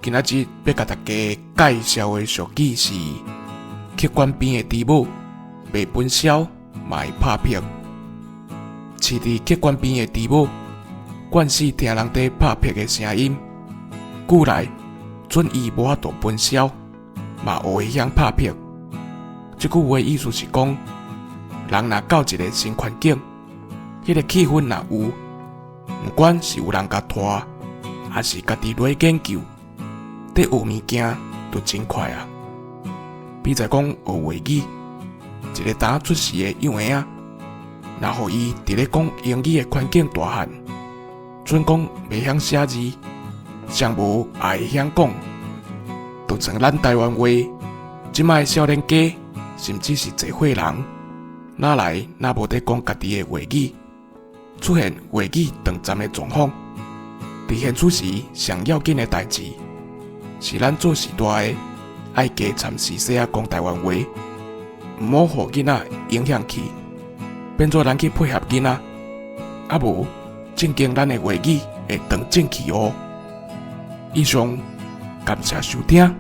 今仔日欲共大家介紹的俗語是：客觀邊的豬母，袂分痟嘛會拍屁。飼佇客觀邊的豬母，慣勢聽人佇拍屁的聲音，久來準伊無法度分痟，嘛學會曉拍屁。這句話意思是講，人若到一个新環境，彼个氣氛若有，毋管是有人共拖，抑是家己落去研究，佇學物件就真快啊！比如講學外語，一个剛出世的幼嬰仔，若予伊佇咧講英語的環境大漢，準講袂曉寫字，上無也會曉講。就像咱台灣話，這擺的少年家，甚至是濟歲人，哪來若無佇講家己的外語，出現外語斷層的狀況。佇現此時，上要緊的代誌，是咱做序大的愛加參序細仔講台灣話，毋好予囡仔影響去，變做咱去配合囡仔，啊無正經咱的話語會斷正去哦。以上，感謝收聽。